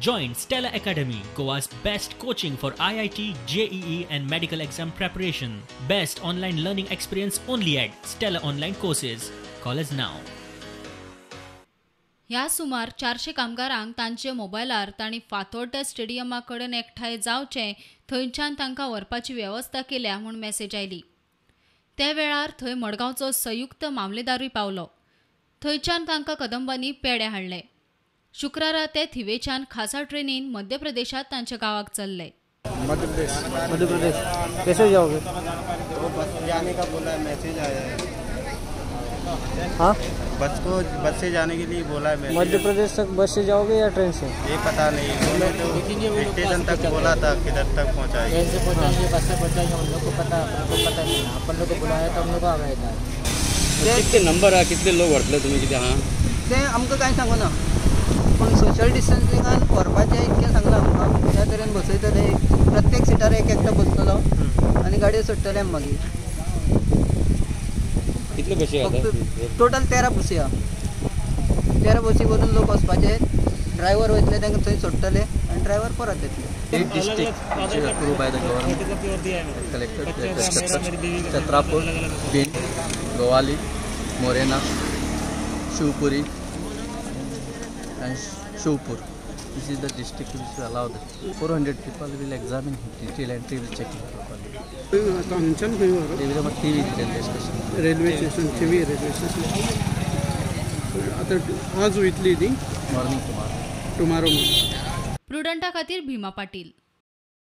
Join Stella Academy, Goa's best coaching for IIT, JEE and medical exam preparation. Best online learning experience only at Stella Online Courses. Call us now. ह्या सुमार 400 कामगारांक तांचे मोबायलार तांणी फातोड्ड्या स्टेडियमा कडेन एकठांय जावचें, थंयच्यान तांकां व्हरपाची वेवस्था केल्या म्हूण मॅसेज आयली. त्या वेळार थंय मडगांवचो संयुक्त मामलेदारूय पावलो. थंयच्यान तांकां कदंबांनी पेडे हाडले. शुक्रारा ते थिवेच्यान खासा ट्रेनीन मध्य प्रदेशात तांच्या गांवाक चल्ले. मध्य प्रदेश. मध्य प्रदेश कैसे जाओगे? तो बस जाने का बोला, मैसेज आया है. हाँ, बस को बस से जाने के लिए बोला है. मध्य प्रदेश तक बस से जाओगे या ट्रेन से? ये पता नहीं, तो स्टेशन तक बोला था, किधर तक पहुँचाएंगे. ट्रेन से पहुँचाएंगे, बस से पहुँचाएंगे, हम लोग को पता, अपन को पता नहीं. अपन लोग को बुलाया तो हम लोग आ गए था. कितले नंबर आ, कितले लोक व्हरतले तुमी कितें आहा ते आमकां कांय सांगू ना, पूण सोशल डिस्टन्सिंगान व्हरपाचें इतकें सांगलां आमकां. त्या तरेन बसयतले, प्रत्येक सिटार एक एकटो बसतलो आनी गाडयो सोडटले मागीर. कितले बशी आसा? टोटल 13 बसी आहा. 13 बसी भरून लोक वचपाचे, ड्रायव्हर वयतले तांकां थंय सोडटले आनी ड्रायव्हर परत येतले. 8 districts which is approved by the government, collected Chhatrapur, Bhind, Gowali, Morena, Shivpuri and Shivpur. This is the district which will allow the 400 people will examine detail entry will check properly. They will have a TV railway station. Railway station, TV railway station. आता आज वयतली ती morning tomorrow. Tomorrow morning. प्रुडंटा खातीर भीमा पाटील.